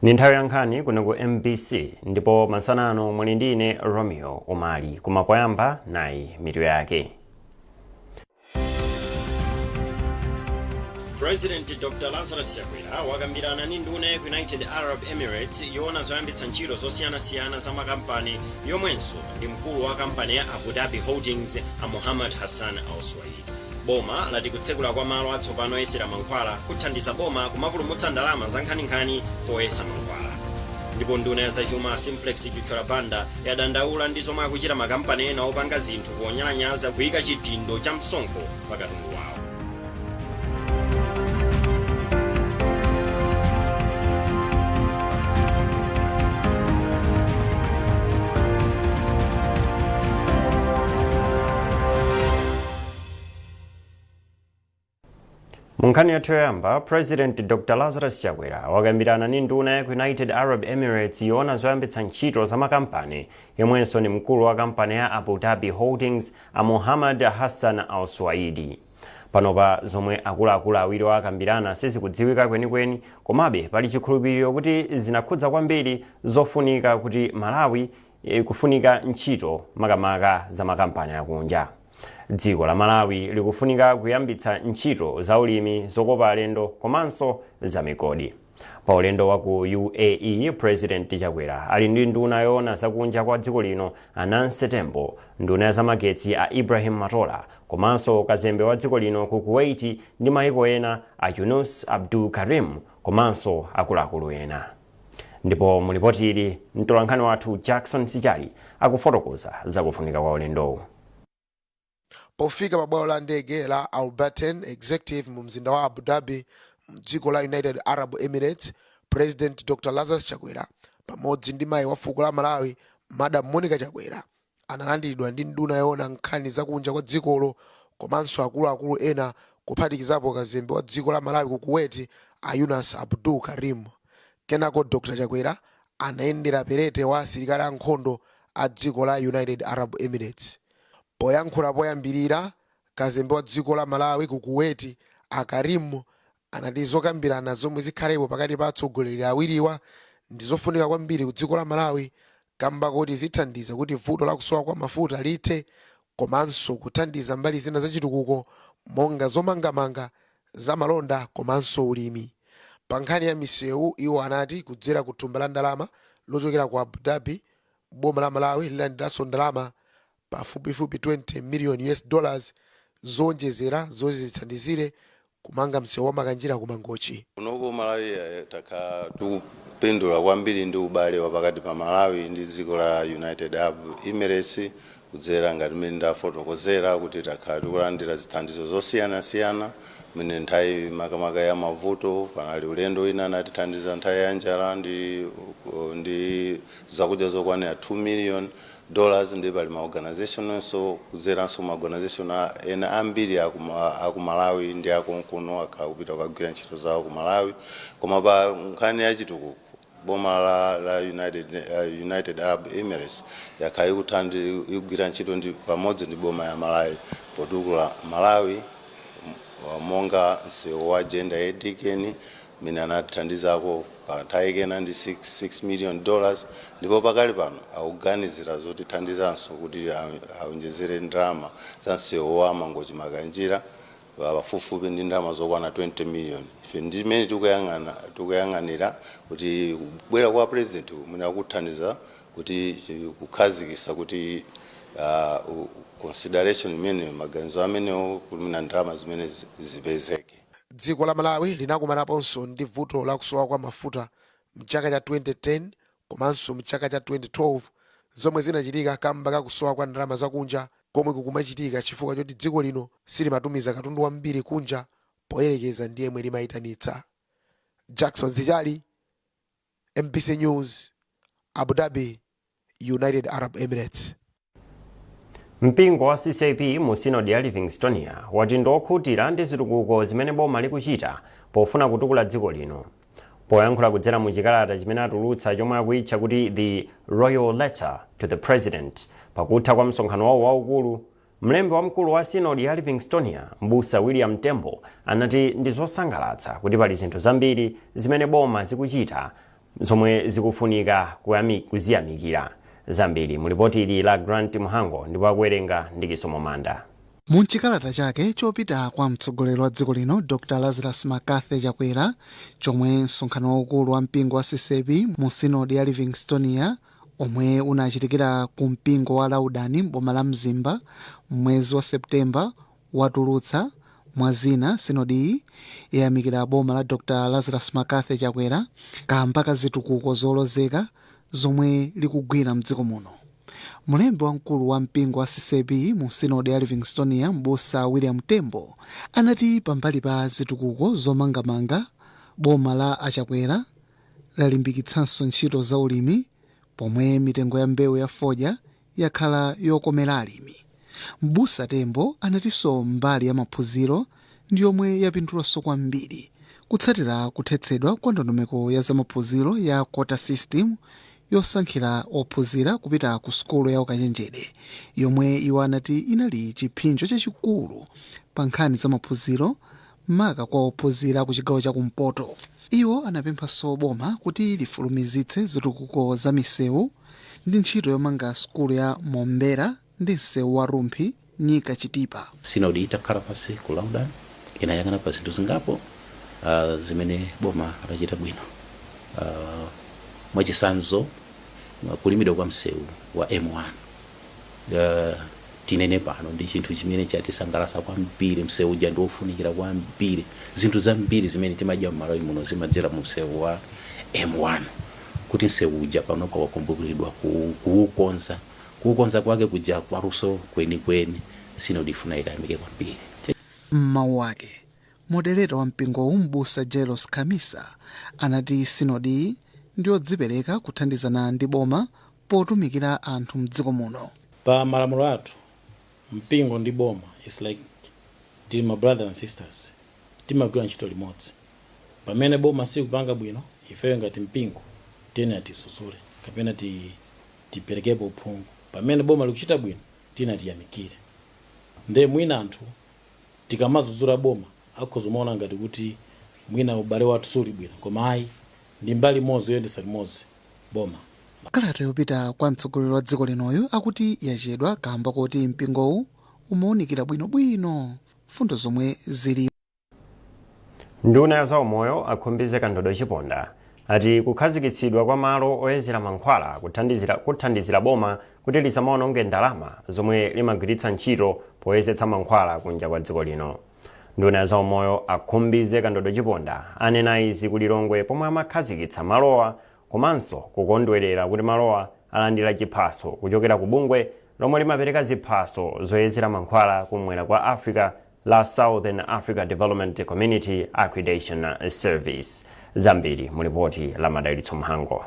Ndi nthawi ya nkhani kuno ku MBC ndipo masana ano muli ndi ine Romeo Umali. Koma poyamba nayi mitu yake. President Dr. Lazarus Chakwera wakambirana ndi nduna ya ku United Arab Emirates yoona zoyambitsa ntchito zosiyanasiyana za makampani yomwenso ndi mkulu wa kampani ya Abu Dhabi Holdings a Muhammad Hassan Al Suwaidi. Boma lati kutsekula kwa malo atsopano oyesera mankhwala kuthandiza boma kumapulumutsa ndalama za nkhaninkhani poyesa mankhwala. Ndipo nduna ya zachuma Simplex Chithyola Banda yadandaula ndi zomwe akuchita makampani ena opanga zinthu ponyalanyaza kuyika chidindo cha msonkho pa katundu wawo. Mu nkhani yathu yoyamba, President Dr. Lazarus Chakwera wakambirana ndi nduna ya ku United Arab Emirates yoona zoyambitsa ntchito za makampani yomwenso ndi mkulu wa kampani ya Abu Dhabi Holdings a Muhammad Hassan Al Suwaidi. Panopa zomwe akuluakulu awiriwa akambirana sizikudziwika kwenikweni, komabe pali chikhulupiriro kuti zinakhudza kwambiri zofunika kuti Malawi ikufunika ntchito makamaka za makampani akunja. Dziko la Malawi likufunika kuyambitsa ntchito za ulimi, zokopa alendo komanso za migodi. Pa ulendo wa ku UAE, President Chakwera ali ndi nduna yoona zakunja kwa dziko lino a Nancy Tembo, nduna ya zamagetsi a Ibrahim Matola komanso kazembe wa dziko lino ku Kuwait ndi maiko ena a Yunus Abdul Karim komanso akuluakulu ena. Ndipo mu lipoti ili, mtolankhani wathu Jackson Sichali akufotokoza zakufunika kwa ulendowu. Pofika pa bwalo la ndege la Al Bateen Executive mu mzinda wa Abu Dhabi mdziko la United Arab Emirates, President Dr Lazarus Chakwera pamodzi ndi mayi wa fuko la Malawi Madam Monica Chakwera analandiridwa ndi nduna yoona nkhani zakunja kwa dzikolo komanso akuluakulu ena kuphatikizapo kazembe wa dziko la Malawi ku Kuwait a Yunus Abdul Karim. Kenako Dr Chakwera anayendera perete wa asilikali ankhondo a dziko la United Arab Emirates. Poyankhula poyambirira, kazembe wa dziko la Malawi ku Kuwait a Karim anati zokambirana zomwe zikhalepo pakati pa atsogoleri awiriwa ndi zofunika kwambiri ku dziko la Malawi kamba koti zithandiza kuti vuto la kusowa kwa mafuta lithe komanso kuthandiza mbali zina za chitukuko monga zomangamanga, za malonda komanso ulimi. Pa nkhani ya misewu, iwo anati kudzera ku thumba la ndalama lochokera ku Abu Dhabi, boma la Malawi lilandiranso ndalama pafupifupi 20 million US dollars zowonjezera zoti zithandizire kumanga msewu wa Makanjira ku Mangochi. Kuno ku Malawi takhala tikupindula kwambiri ndi ubale wa pakati pa Malawi ndi dziko la United Arab Emirates kudzera ngati mmene ndafotokozera kuti takhala tikulandira zithandizo zosiyanasiyana mmene nthawi makamaka ya mavuto panali ulendo wina anatithandiza nthawi ya njala ndi zakudya zokwanira 2 million dollars ndi pali ma organization nso kudzeranso ma organization ena ambiri aku Malawi ndi akonkuno akhala kupita kukagwira ntchito zawo ku Malawi. Koma pa nkhani ya chitukuko, boma la United Arab Emirates yakhala ikugwira ntchito ndi pamodzi ndi boma ya Malawi potukula Malawi, monga msewu wa Jenda Edikeni mmene anatithandizako pa nthawi kena ndi 6 million dollars, ndipo pakali pano akuganizira zotithandizanso kuti aonjezere ndalama za msewu wa Mangochi Makanjira pafupifupi ndi ndalama zokwana 20 million. Ife ndi mmene tikuyang'anira kuti kubwera kwa president mwina akuthandiza kuti kukhazikitsa kuti consideration imene maganizo amenewo kuti mwina ndalama zimene zipezeke. Dziko la Malawi linakumanaponso ndi vuto la kusowa kwa mafuta mchaka cha 2010 komanso mchaka cha 2012 zomwe zinachitika kamba ka kusowa kwa ndalama zakunja komwe kukumachitika chifukwa choti dziko lino silimatumiza katundu wambiri kunja poyerekeza ndi yemwe limayitanitsa. Jackson Zichali, MBC News, Abu Dhabi, United Arab Emirates. Mpingo wa CCAP mu sinodi ya Livingstonia wati ndi okhutira ndi zitukuko zimene boma likuchita pofuna kutukula dziko lino. Poyankhula kudzera mu chikalata chimene atulutsa chomwe akuyitcha kuti The Royal Letter to the President pakutha kwa msonkhano wawo waukulu, mlembi wamkulu wa sinodi ya Livingstonia, Mbusa William Tembo, anati ndi zosangalatsa kuti pali zinthu zambiri zimene boma zikuchita Zomwe zikufunika kuziyamikira. Zambiri mulipoti ili la Grant Mhango, ndipo akuwerenga ndi Kisomo Manda. Munchikalata chake chopita kwa mtsogoleri wa dziko lino, Dr Lazarus McCarthy Chakwera, chomwe msonkhano waukulu wa mpingo wa CCAP mu Sinodi ya Livingstonia omwe unachitikira ku mpingo wa Laudani m'boma la Mzimba mwezi wa Septemba watulutsa, mwa zina, sinodiyi yayamikira boma la Dr Lazarus McCarthy Chakwera kamba ka zitukuko zolozeka zomwe likugwira mdziko muno. Mulembi wamkulu wa mpingo wa CCAP mu Sinodi ya Livingstonia, Mbusa William Tembo, anati pambali pa zitukuko zomangamanga, boma la aChakwera lalimbikitsanso ntchito za ulimi, pomwe mitengo ya mbewu ya fodya yakhala yokomera alimi. Mbusa Tembo anatinso mbali ya maphunziro ndi yomwe yapindulanso kwambiri kutsatira kuthetsedwa kwa ndondomeko ya zamaphunziro ya quota system yosankhira ophunzira kupita ku sukulu ya ukachenjede, yomwe iwo anati inali chipsinjo chachikulu pa nkhani za maphunziro, maka kwa ophunzira ku chigawo chakumpoto. Iwo anapemphanso boma kuti lifulumizitse zitukuko za misewu ndi ntchito yomanga sukulu ya Mombera ndi msewu wa Rumphi Nyika Chitipa. Sinodi itakhala pasi ku Laudan inayang'ana pa zinthu zingapo zimene boma lachita bwino. Mwachitsanzo, kulimidwa kwa msewu wa M1, tinene pano ndi chinthu chimene chatisangalatsa kwambiri. Msewu uja ndi wofunikira kwambiri. Zinthu zambiri zimene timadya m'Malawi muno zimadzera mu msewu wa M1. Kuti msewu uja panopa wakumbukiridwa kuwukonza, kuwukonza kwake kuja kwaluso kwenikweni, sinodi ifuna ikayamike kwambiri. Mmawu ake, moderator wa mpingowu, Mbusa Jelos Khamisa, anati sinodi ndiyodzipereka kuthandizana ndi boma potumikira anthu mdziko muno. Pa malamulo athu, mpingo ndi boma is like tili ma brother and sisters, timagwira ntchito limodzi. Pamene boma sikupanga bwino, ifeyo ngati mpingo tiyenera tisusule kapena tiperekepo uphungu. Pamene boma likuchita bwino, tiyenera tiyamikire. Nde mwina anthu tikamadzudzula boma akhoza kumaona ngati kuti mwina ubale wathu suli bwino, koma ayi, ndi mbali imodzi yoyendetsa limodzi boma. Kalata yopita kwa mtsogoleri wa dziko linoyo akuti yachedwa kamba koti mpingowu umawunikira bwinobwino fundo zomwe zili. Nduna ya zaumoyo, a Khumbize Kandodo Chiponda, ati kukhazikitsidwa kwa malo oyezera mankhwala kuthandizira boma kuti lisamaononge ndalama zomwe limagwiritsa ntchito poyezetsa mankhwala kunja kwa dziko lino. Nduna ya zaumoyo, a Khumbize Kandodo Chiponda, anena izi ku Lilongwe pomwe amakhazikitsa malowa komanso kukondwerera kuti malowa alandira chiphaso kuchokera ku bungwe lomwe limapereka ziphaso zoyezera mankhwala kumwera kwa Africa la Southern Africa Development Community Accreditation Service. Zambiri mu lipoti la Madalitso Mhango.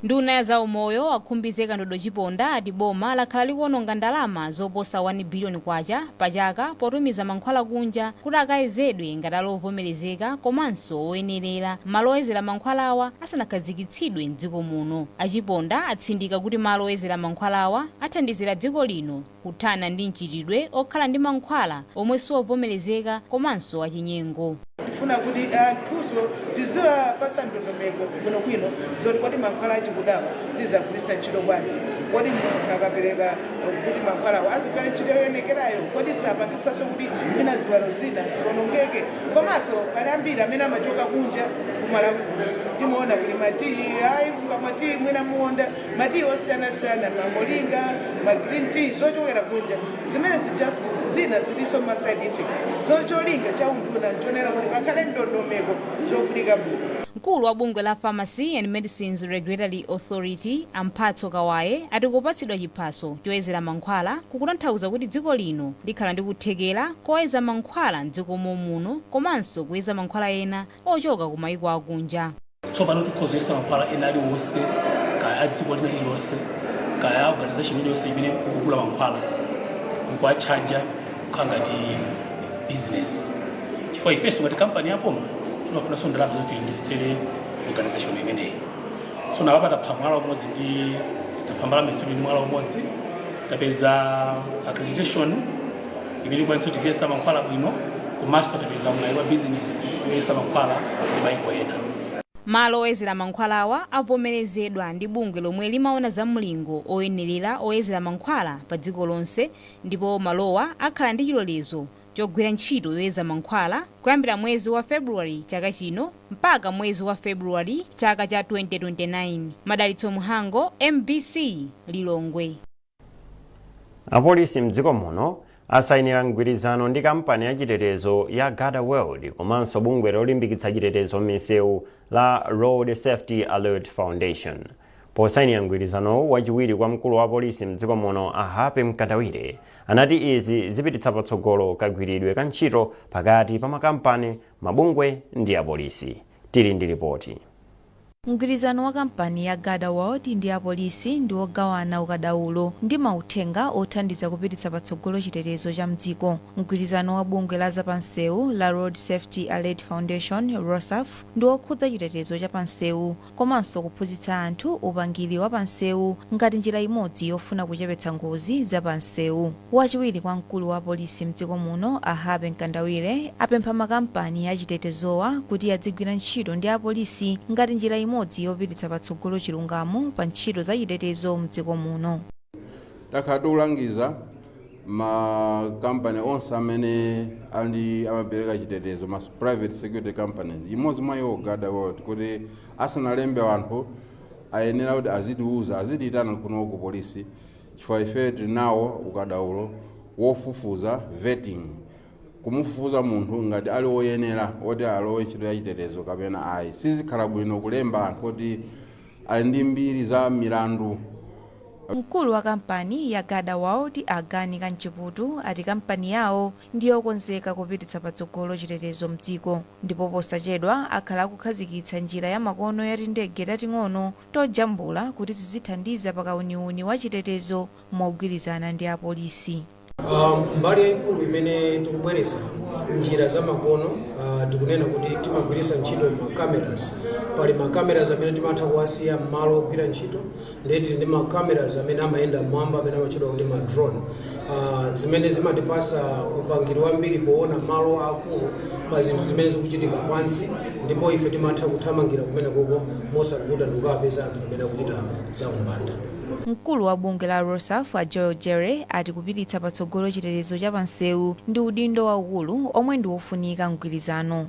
Nduna ya zaumoyo, a Khumbize Kandodo Chiponda, ati boma lakhala likuononga ndalama zoposa 1 biliyoni kwacha pachaka potumiza mankhwala kunja kuti akayezedwe ngati ali ovomerezeka komanso oyenerera, malo oyezera mankhwalawa asanakhazikitsidwe mdziko muno. AChiponda atsindika kuti malo oyezera mankhwalawa athandizira dziko lino kuthana ndi mchitidwe okhala ndi mankhwala omwe siovomerezeka komanso achinyengo. Tifuna kuti anthuso tiziwapatsa ndondomeko bwinobwino zoti kodi mankhwala achikudawo tizagwiritsa ntchito bwanji? Kodi munthu akapereka kuti mankhwalawo azigwira ntchito yoyenekerayo? Kodi sapangitsanso kuti mwina ziwalo zina ziwonongeke? Komanso pali ambiri amene amachoka kunja kuMalawi kuno, timaona kuli matiyi, ayi, matiyi mwina muonda matiyi osiyanasiyana, mamoringa, ma green tea zochokera kunja, zimene zija zina zilinso ma side effects. So cholinga cha unduna nchonena kuti pakhale ndondomeko zogwirika bwino. Mkulu wa bungwe la Pharmacy and Medicines Regulatory Authority, Amphatso Kawaye, ati kupatsidwa chiphaso choyezera mankhwala kukutanthauza kuti dziko lino likhala ndi kuthekera koyeza mankhwala mdziko muno komanso kuyeza mankhwala ena ochoka ku mayiko akunja. Tsopano tikhoza kuyesa mankhwala ena aliwonse, kaya a dziko lina lililonse, kaya organization iliyonse imene ikugula mankhwala nkuwatchaja kukhala ngati business, chifukwa ifenso ngati kampani yaboma timafunanso ndalama zoti tiyendetsere organization imeneyi. So napapa tapha mwala umodzi ndi tapha mbalame ziwiri ndi mwala umodzi. Tapeza accreditation imene ikwanitsa kuti tiziyesa mankhwala bwino, komanso tapeza mwayi wa business yoyesa mankhwala ndi mayiko ena. Malo oyezera mankhwalawa avomerezedwa ndi bungwe lomwe limaona za mlingo oyenerera oyezera mankhwala pa dziko lonse, ndipo malowa akhala ndi chilolezo chogwira ntchito yoyeza mankhwala kuyambira mwezi wa Februwale chaka chino mpaka mwezi wa Februwale chaka cha 2029. Madalitso Mhango, MBC, Lilongwe. Apolisi mdziko muno asayinira mgwirizano ndi kampani ya chitetezo ya Garda World komanso bungwe lolimbikitsa chitetezo m'misewu la Road Safety Alert Foundation. Posayinira mgwirizanowu, wachiwiri kwa mkulu wa polisi mdziko muno a Happy Mkandawire anati izi zipititsa patsogolo kagwiridwe ka ntchito pakati pa makampani, mabungwe ndi apolisi. Tili ndi ripoti. Mgwirizano wa kampani ya Garda World ndi apolisi ndi wogawana ukadaulo ndi mauthenga othandiza kupititsa patsogolo chitetezo cha mdziko. Mgwirizano wa bungwe la zapansewu la Road Safety Alert Foundation, ROSAF, ndi wokhudza chitetezo cha pansewu komanso kuphunzitsa anthu upangiri wa pansewu ngati njira imodzi yofuna kuchepetsa ngozi za pansewu. Wachiwiri kwa mkulu wa polisi mdziko muno a Happy Mkandawire apempha makampani achitetezowa kuti adzigwira ntchito ndi apolisi ngati njira imodzi yopititsa patsogolo chilungamo pa ntchito za chitetezo mdziko muno. Takhala tikulangiza makampani onse amene ali amapereka chitetezo, ma private security companies, imodzi mwa iwo Garda World, kuti asanalembe anthu ayenera kuti azitiuza, azitiyitana kuno ku polisi, chifukwa ife tili nawo ukadaulo wofufuza, vetting, kumufufuza munthu ngati ali woyenera oti alowe ntchito ya chitetezo kapena ayi. Sizikhala bwino kulemba anthu oti ali ndi mbiri za milandu. Mkulu wa kampani ya Garda World a Gani Kanchiputu ati kampani yawo ndi yokonzeka kupititsa patsogolo chitetezo mdziko, ndipo posachedwa akhala akukhazikitsa njira ya makono ya tindege tating'ono tojambula kuti zizithandiza pakauniuni wa chitetezo mogwirizana ndi apolisi. Mbali yayikulu imene tikubweretsa njira za makono, tikunena kuti timagwiritsa ntchito ma cameras. Pali ma cameras amene timatha kuwasiya m'malo ogwira ntchito, ndiye tili ndi ma cameras amene amayenda mmwamba amene amatchedwa kuti ma drone, zimene zimatipasa upangiri wambiri poona malo akulu pa zinthu zimene zikuchitika pansi, ndipo ife timatha kuthamangira kumene koko mosavuta ndi kukapeza anthu amene akuchita za umbanda. Mkulu wa bungwe la ROSAF a Joel Jere ati kupititsa patsogolo chitetezo cha pansewu ndi udindo waukulu omwe ndi wofunika mgwirizano.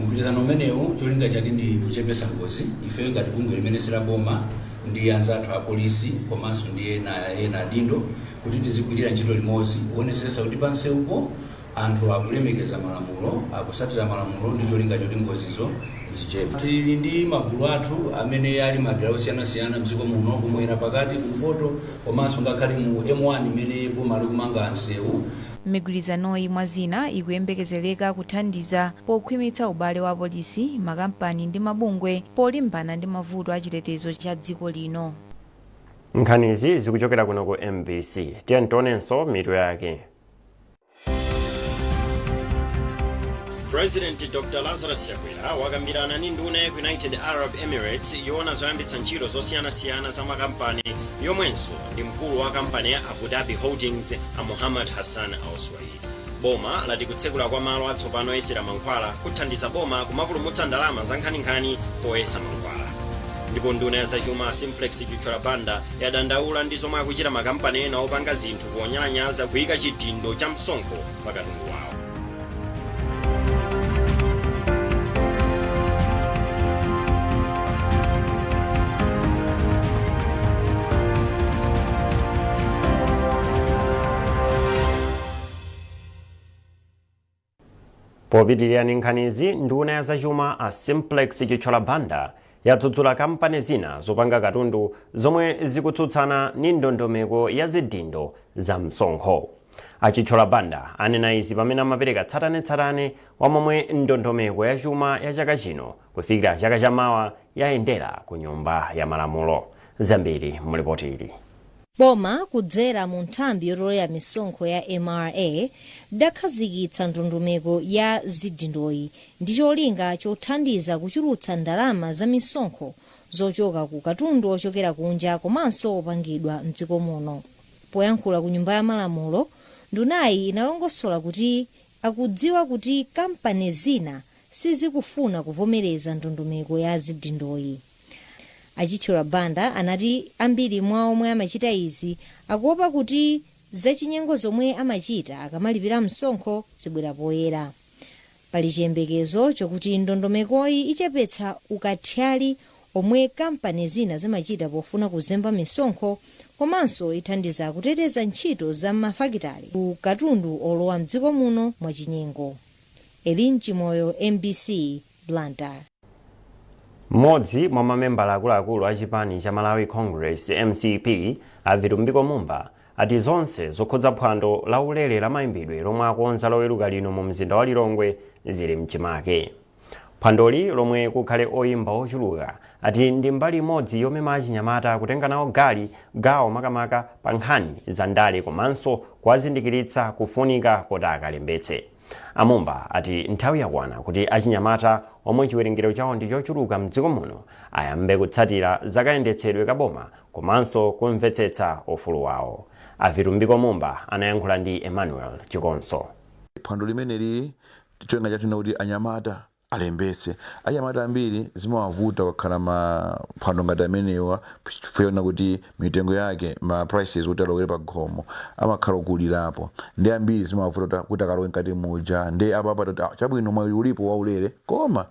Mgwirizano umenewu cholinga chake ndi kuchepesa ngozi. Ife ngati bungwe limene si la boma ndi anzathu a polisi komanso ndi ena adindo, kuti tizigwirira ntchito limodzi kuonesesa kuti pansewupo anthu akulemekeza malamulo, akusatira malamulo, ndi cholinga choti ngozizo zichepe. Tili ndi magulu athu amene ali madera osiyanasiyana mdziko muno, kumwera, pakati, kumpoto, komanso ngakhale mu M1 imene boma likumanga nsewu. Migwirizanoyi mwa zina ikuyembekezereka kuthandiza pokhwimitsa ubale wa polisi, makampani ndi mabungwe polimbana ndi mavuto a chitetezo cha dziko lino. Nkhanizi zikuchokera kuno ku MBC. Tiye tionenso mitu yake. President Dr Lazarus Chakwera wakambirana ndi nduna ya ku United Arab Emirates yoona zoyambitsa ntchito zosiyanasiyana za makampani, yomwenso ndi mkulu wa kampani ya Abu Dhabi Holdings, a Muhammad Hassan Al Swaid. Boma lati kutsekula kwa malo atsopano oyesera mankhwala kuthandiza boma kumapulumutsa ndalama za nkhaninkhani poyesa mankhwala. Ndipo nduna ya zachuma Simplex Chithyola Banda yadandaula ndi zomwe akuchita makampani ena opanga zinthu ponyalanyaza kuyika chidindo cha msonkho pa katundu wawo. Popitirira ndi nkhanizi, nduna ya zachuma a Simplex Chithyola Banda yadzudzula kampani zina zopanga katundu zomwe zikutsutsana ndi ndondomeko ya zidindo za msonkho. A Chithyola Banda anena izi pamene amapereka tsatanetsatane wa momwe ndondomeko ya chuma ya chaka chino kufikira chaka chamawa yayendera ku Nyumba ya Malamulo. Zambiri mulipoti ili. Boma kudzera mu nthambi yotolera misonkho ya MRA lidakhazikitsa ndondomeko ya zidindoyi ndi cholinga chothandiza kuchulutsa ndalama za misonkho zochoka ku katundu ochokera kunja komanso opangidwa mdziko muno. Poyankhula ku Nyumba ya Malamulo, ndunayi inalongosola kuti akudziwa kuti kampani zina Sizikufuna kuvomereza ndondomeko ya zidindoyi. A Chithyola Banda anati ambiri mwa omwe amachita izi akuopa kuti zachinyengo zomwe amachita akamalipira msonkho zibwera poyera. Pali chiyembekezo chokuti ndondomekoyi ichepetsa ukathyali omwe kampani zina zimachita pofuna kuzemba misonkho, komanso ithandiza kuteteza ntchito za mafakitale ku katundu olowa mdziko muno mwachinyengo. Elin Chimoyo, MBC, Blantyre. Mmodzi mwa mamembala akuluakulu a chipani cha Malawi Congress, MCP, a Vitumbiko Mumba, ati zonse zokhudza phwando la ulere la mayimbidwe lomwe akonza Loweruka lino mu mzinda wa Lilongwe zili mchimake. Phwandoli, lomwe kukhale oyimba ochuluka, ati ndi mbali imodzi yomema achinyamata kutenga nawo gawo makamaka pa nkhani za ndale komanso kuwazindikiritsa kufunika kuti akalembetse. A Mumba ati nthawi yakwana kuti achinyamata, omwe chiwerengero chawo ndi chochuluka mdziko muno, ayambe kutsatira zakayendetsedwe kaboma komanso kumvetsetsa ufulu wawo. A Vitumbiko Mumba anayankhula ndi Emmanuel Chikonso. Phwando limene lili, cholinga chathu kuti anyamata alembetse. Anyamata ambiri zimawavuta kukhala maphwando ngati amenewa chifukwa kuti mitengo yake, ma prices kuti alowere pa khomo amakhala okulirapo, ndi ambiri zimawavuta kuti akalowe mkati muja. Ndi apo apata kuti, "Ah, chabwino, mwayi ulipo waulere, koma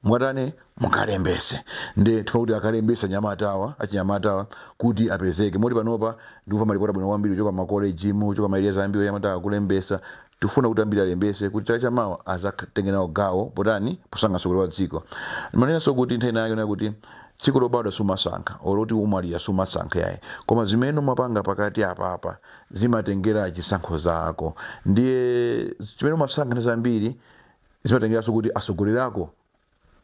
mukatani? Mukalembese." Ndi tifuna kuti akalembese anyamatawa, achinyamatawa kuti apezeke. Moti panopa ndikuva malipoti abwino kwambiri kuchoka makoleji, kuchoka ma areas ambiri, anyamata akulembesa. Tifuna kuti ambiri alembese kuti chaka chamawa azatenge nawo gawo potani? Posankha mtsogoleri wa dziko. Manenanso kuti nthawi inayake nayo kuti tsiku lobadwa sumasankha, oloti umwalira sumasankha yayi, koma zimene umapanga pakati apapa zimatengera chisankho zako. Ndiye chimene umasankha ndi zambiri zimatengeranso kuti atsogoleri ako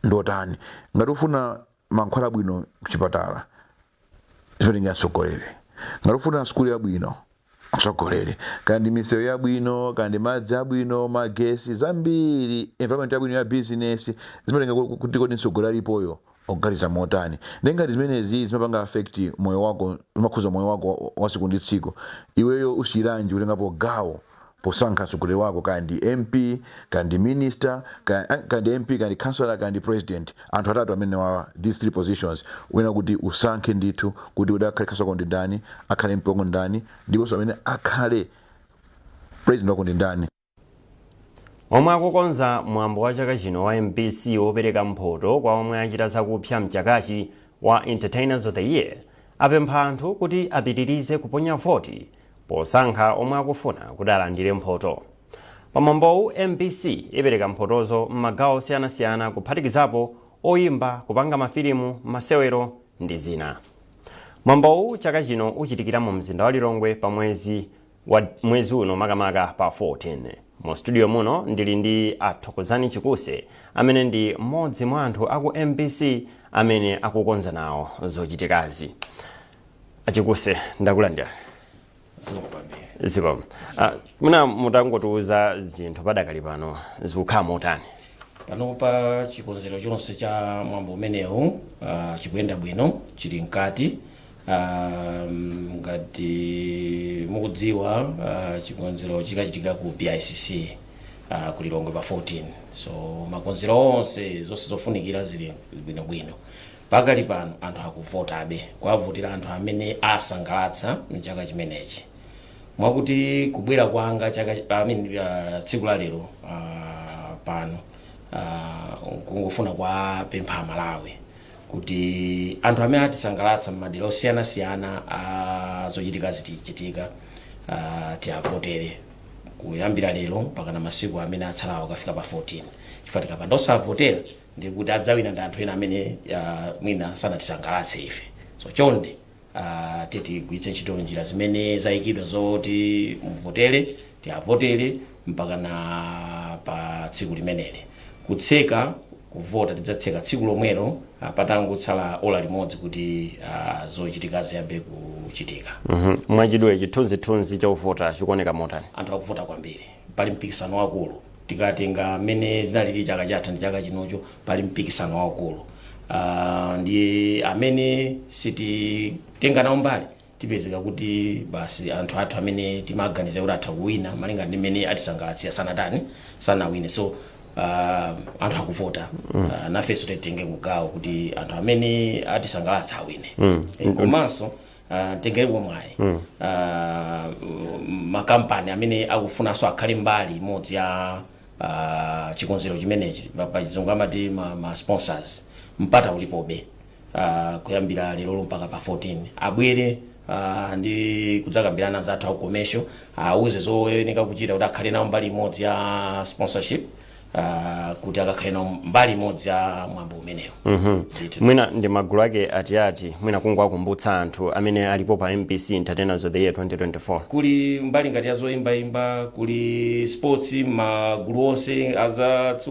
ndotani. Ngati ufuna mankhwala abwino kuchipatala, zimatengera mtsogoleri. Ngati ufuna sukulu yabwino, mtsogoleri. Kandi misewu yabwino, kandi madzi abwino, magesi, zambiri, environment yabwino ya business, zimatenga kuti kodi mtsogoleri alipoyo oganiza motani? Ndi ngati zimenezi zimapanga affect moyo wako, zimakhuza moyo wako wa tsiku ndi tsiku, iweyo usiyiranji kutengapo gawo posankha mtsogoleri wako, kandi MP, kandi minister, kandi MP, kandi councillor, kandi president? Anthu atatu amene wawa, these three positions, wina kuti usankhe ndithu kuti kuti akhale councillor wako ndi ndani, akhale MP wako ndani, ndiponso amene akhale president wako ndi ndani. Omwe akukonza mwambo wa chaka chino wa MBC wopereka mphoto kwa omwe achita zakupsa mchakachi wa Entertainers of the Year apempha anthu kuti apitirize kuponya voti posankha omwe akufuna kuti alandire mphoto. Pamwambowu, MBC ipereka mphotozo m'magawo osiyanasiyana, kuphatikizapo oyimba, kupanga mafilimu, masewero ndi zina. Mwambowu chaka chino uchitikira mu mzinda wa Lilongwe pa mwezi wa mwezi uno, makamaka pa 14. Mu studio muno ndili ndi Athokozani Chikuse, amene ndi mmodzi mwa anthu aku MBC amene akukonza nawo zochitikazi. Achikuse, ndakulandirani. Zikomo. Muna mutangotiuza zinthu padakali pano zikukhala motani? Panopa chikonzero chonse cha mwambo umenewu chikuyenda bwino, chili mkati. Ngati mukudziwa, chikonzero chikachitika ku BICC ku Lilongwe pa 14, so makonzero onse, zonse zofunikira zili bwinobwino. Pakali pano anthu akuvotabe, kuwavotera anthu amene asangalatsa mchaka chimenechi. Mwakuti kubwera kwanga chaka, I mean, tsiku la lero pano kungofuna kuwapempha Amalawi kuti anthu amene atisangalatsa m'madera osiyanasiyana a zochitika zitichitika tiavotere kuyambira lero mpaka na masiku amene atsalawo akafika pa 14, chifukwa tikapanda osavotera ndikuti adzawina ndi anthu ena amene mwina sanatisangalatse ife. So chonde, tigwiritse ntchito njira zimene zayikidwa zoti muvotere, tiavotere mpaka na pa tsiku limeneli. Kutseka kuvota tidzatseka tsiku lomwelo patangotsala ola limodzi kuti zochitika ziyambe kuchitika. Mwachidule, chithunzithunzi chovota chikuoneka motani? Anthu akuvota kwambiri, pali mpikisano wakulu. Tikatenga mmene zinalili chaka chatha ndi chaka chinocho, pali mpikisano waukulu. Ndi amene sititenga nawo mbali, tipezeka kuti basi anthu athu amene timaganiza kuti atha kuwina malinga ndi mmene atisangalatsira sanatani, sanawine. So Anthu akuvota. Nafenso titenge kugawo kuti anthu amene atisangalatsa awine. Komanso tengere mwayi makampani amene akufunanso akhale mbali imodzi ya chikonzero chimenechi, pachizungu amati ma sponsors, mpata ulipobe kuyambira lero mpaka pa 14 abwere ndi kudzakambirana zathu aku commercial, auze zoyeneka kuchita kuti akhale nawo mbali imodzi ya sponsorship, kuti akakhale nawo mbali imodzi ya mwambo umenewo. Ndithu. Mwina ndi magulu ake atiati, mwina kungowakumbutsa anthu amene alipo pa MBC Entertainers of the Year 2024? Kuli mbali ngati ya zoyimbayimba, kuli sports, magulu onse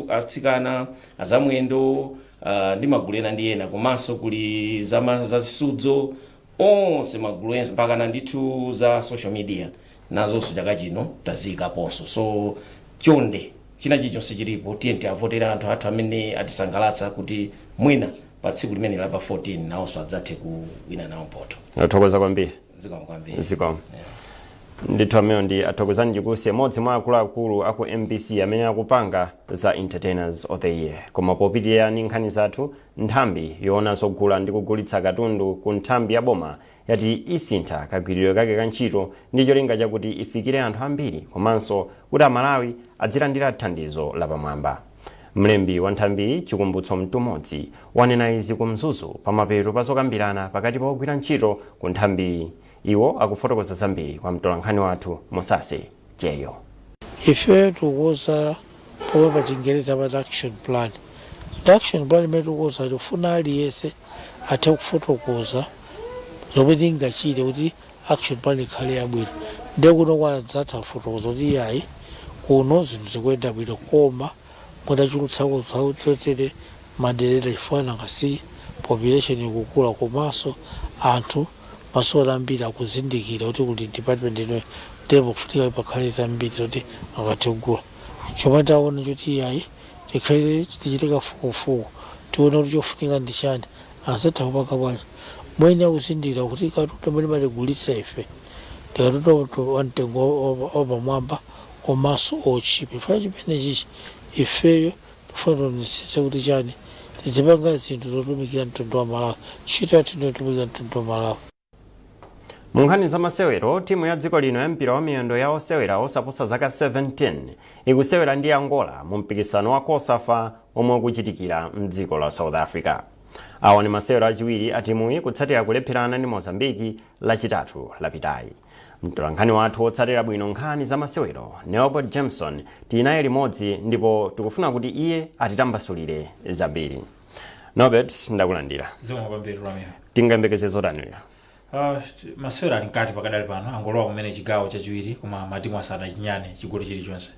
atsikana, azamwendo, ndi magulu ena ndi ena, komanso kuli za zisudzo, onse magulu ense, mpakana ndithu za social media nazonso chaka chino taziyikaponso. So chonde, china chilichonse chilipo. Tiye tiavotera anthu athu amene atisangalatsa kuti mwina pa tsiku limene la pa 14 nawonso adzathe kuwina nawo mphoto. Athokoza kwambiri. Zikomo kwambiri. Zikomo ndithu. Amenewo ndi Athokozani Chikusi, mmodzi mwa akuluakulu aku MBC amene akupanga za Entertainers of the Year. Koma popitirira ndi nkhani zathu, nthambi yoona zogula ndi kugulitsa katundu ku nthambi ya boma yati isintha kagwiridwe kake ka ntchito ndi cholinga chakuti ifikire anthu ambiri komanso kuti Amalawi adzilandira thandizo lapamwamba. Mlembi wa nthambiyi, Chikumbutso Mtumodzi, wanena izi ku Mzuzu pamapeto pa zokambirana pakati pa ogwira ntchito ku nthambiyi. Iwo akufotokoza zambiri kwa mtolankhani wathu Musase Cheyo. Ife tikukonza pomwe pa Chingereza amati action plan. Ndi action plan imene tikukonza, tikufuna aliyense athe kufotokoza zomwe tingachite kuti action plan ikhale yabwino. Ndiye kuno kwa anzathu afotokoza kuti iyayi, kuno zinthu zikuyenda bwino, koma mutachulutsako zotere maderera, chifukwa nanga si population ikukula, komanso anthu masiku ambiri akuzindikira kuti kuli department inoyi, ndipo kufunika pakhale zambiri zoti akathe kugula. Chomwe taona choti iyayi, tikhale tichite kafukufuku, tione kuti chofunika ndi chani, anzathu akupanga bwanji. Mwene akuzindikira kuti katundu amene matigulitsa ife ndi katundu wa mtengo wapamwamba komanso otchipa. Chifukwa chimene chichi ifeyo tifuna tionetsetse kuti chani, tizipanga zinthu zotumikira mtundu wa Malawi. Ntchito yathu ndiyotumikira mtundu wa Malawi. Mu nkhani za masewero, timu ya dziko lino ya mpira wa miyendo ya osewera osaposa zaka 17 ikusewera ndi Angola mu mpikisano wa COSAFA omwe ukuchitikira mdziko la South Africa. Awa ni masewero achiwiri a timuyi kutsatira kulepherana ndi Mozambiki Lachitatu lapitayi. Mtolankhani wathu wotsatira bwino nkhani za masewero, Nelbert Jameson, tili naye limodzi ndipo tikufuna kuti iye atitambasulire zambiri. Norbert, ndakulandira. Zikomo kwambiri, Ramia. Tingayembekeze zotani? Masewero ali mkati pakadali pano, angolowa kumene chigawo chachiwiri, koma matimu asadachinyane chigoli chilichonse.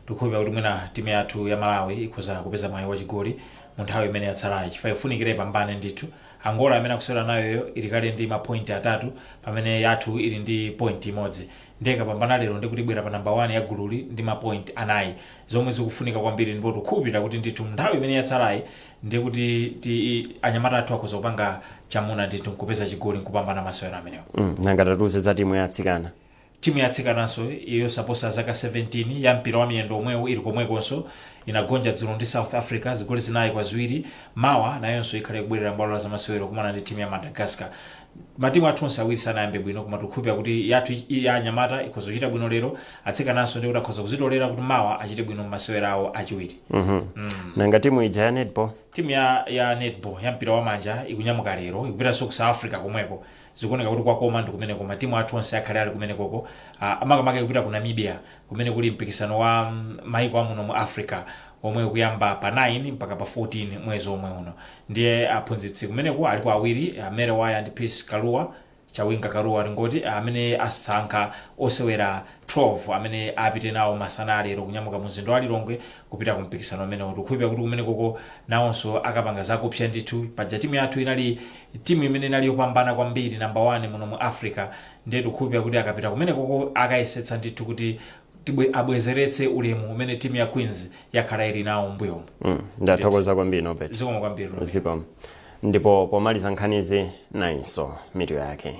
Tikukhulupirira kuti mwina timu yathu ya Malawi ikhoza kupeza mwayi wa chigoli mu nthawi imene yatsalayi, chifukwa ifunikire ipambane ndithu. Angola amene akusewera nayoyo ili kale ndi mapointi 3, pamene yathu ili ndi point imodzi. Ndiye ikapambana lero, ndikuti ibwera pa namba 1 ya gululi ndi mapointi 4, zomwe zikufunika kwambiri. Ndipo tikukhulupirira kuti ndithu nthawi imene yatsalayi, ndiye kuti anyamata athu akhoza kupanga chamuna ndithu nkupeza chigoli nkupambana masewero amenewo. Nanga tatiuze za timu ya atsikana. Timu ya atsikananso yosaposa zaka 17 ya mpira wa miyendo omwewu ili komwekonso. Inagonja dzulo ndi South Africa zigoli 4-2. Mawa nayonso ikhale ikubwerera mbwalo la zamasewero kumana ndi timu ya Madagascar. Matimu athu onse awiri sanayambe bwino, koma tikukhulupirira kuti yathu ya anyamata ikhoza kuchita bwino lero, atsikananso ndi kuti akhoza kuzitolera kuti mawa achite bwino m'masewero awo achiwiri. Nanga timu ija ya netball? Timu ya netball ya mpira wa manja ikunyamuka lero, ikupitanso ku South Africa komweko. Zikuoneka kuti kwakoma ndi kumeneko. Matimu athu onse akhale ali kumenekoko. Makamaka ikupita ku Namibia kumene kuli mpikisano wa maiko amuno mu Africa omwe ukuyamba pa 9 mpaka pa 14 mwezi omwe uno. Ndiye aphunzitsi kumeneko alipo awiri, Mary Waya ndi Peace Kaluwa, Chawinga Kaluwa tingoti, amene asankha osewera 12 amene apite nawo masana alero kunyamuka mu mzinda wa Lilongwe kupita ku mpikisano umenewu. Tikukhulupirira kuti kumenekoko nawonso akapanga zakupsa ndithu. Paja timu yathu inali timu imene inali yopambana kwambiri, namba 1 muno mu Africa. Ndiye tikukhulupirira kuti akapita kumenekoko akayesetsa ndithu kuti abwezeretse ulemu umene timu ya Queens yakhala ili nawo mbuyomu. Ndathokoza kwambiri, Norbert. Zikomo kwambiri, Robert. Zikomo. Ndipo pomaliza nkhanizi, nayinso mitu yake.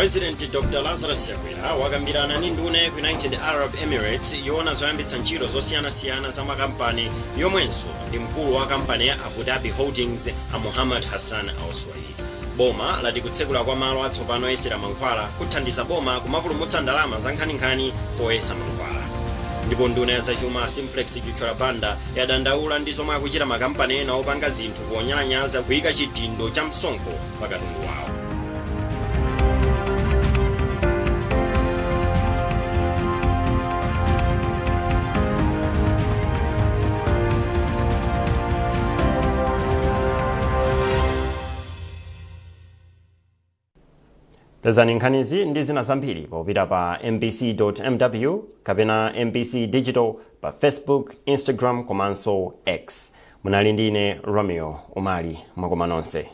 President Dr Lazarus Chakwera wakambirana ndi nduna ya ku United Arab Emirates yoona zoyambitsa ntchito zosiyanasiyana za makampani, yomwenso ndi mkulu wa kampani ya Abu Dhabi Holdings, a Muhammad Hassan Al Suwaidi. Boma lati kutsekula kwa malo atsopano oyesera mankhwala kuthandiza boma kumapulumutsa ndalama za nkhaninkhani poyesa mankhwala. Ndipo nduna ya zachuma Simplex Chithyola Banda yadandaula ndi zomwe akuchita makampani ena opanga zinthu ponyalanyaza kuyika chidindo cha msonkho pa katundu wawo. Pezani nkhanizi ndi zina zambiri popita pa mbc.mw kapena MBC Digital pa Facebook, Instagram komanso X. Munali ndine Romeo Umali. Mwakoma nonse.